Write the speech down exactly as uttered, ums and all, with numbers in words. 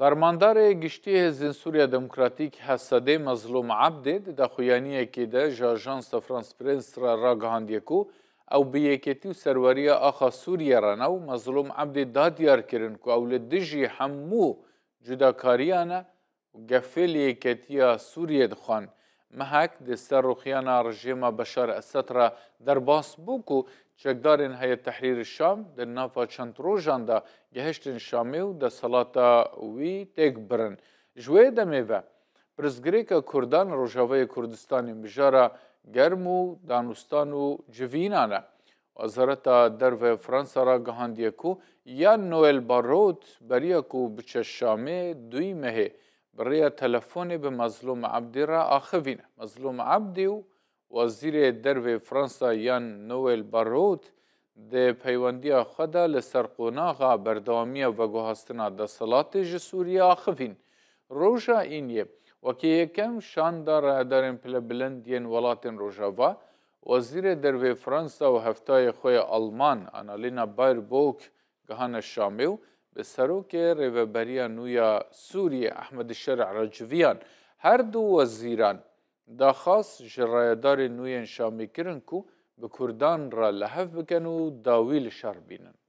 Fermandarê Giştî Hêzên Sûriya Demokratîk, H S D, Mezlûm Ebdî di daxuyaniyekê de ji Ajansa France Press re ragihandiye ku ew bi yekêtî û serweriya axa Sûriyê re ne û Mezlûm Ebdî da diyar kirin ku ew li dijî hemû cudakariyan e û gefê li yekêtiya Sûriyê dixwin. Mehek di ser rûxiyana rejîma Beşar Esed re derbas bû ku çekdarên Heyet Tehrîr Şam di nava çend rojan de gehiştin Şamê û desthilata wî têk birin. Ji wê demê ve pirsgirêka Kurdan Rojavayê Kurdistanê mijara germ û danûstan û civînan e. Wezareta Derve Fransa ragihandiye ku Yan Noel Barrot beriya ku biçe Şamê duyî mehê bi rêya telefonê bi Mezlûm Ebdî re axivîne. Mezlûm Ebdî û Wezîrê Dervê Fransa Yan Noel Barrot di peywendiya xwe de li ser qonaxa berdewamiya veguhastina desthilatê ji Sûriyê axivîn. Roja Îniyê, wekî yekem şanda rayedarên pilebilind yên welatên Rojava, Wezîrê Dervê Fransa û heftayê xwe yê Alman, Annalena Baerbock, gihane Şamê û bi serokê Rêveberiya nû ya Sûriyê, Ehmed Şerî re civiyan. Her du wezîran daxwaz ji rayedarên nû yên Şamê kirin ku bi Kurdan re li hev bikin û dawî li şer bînin.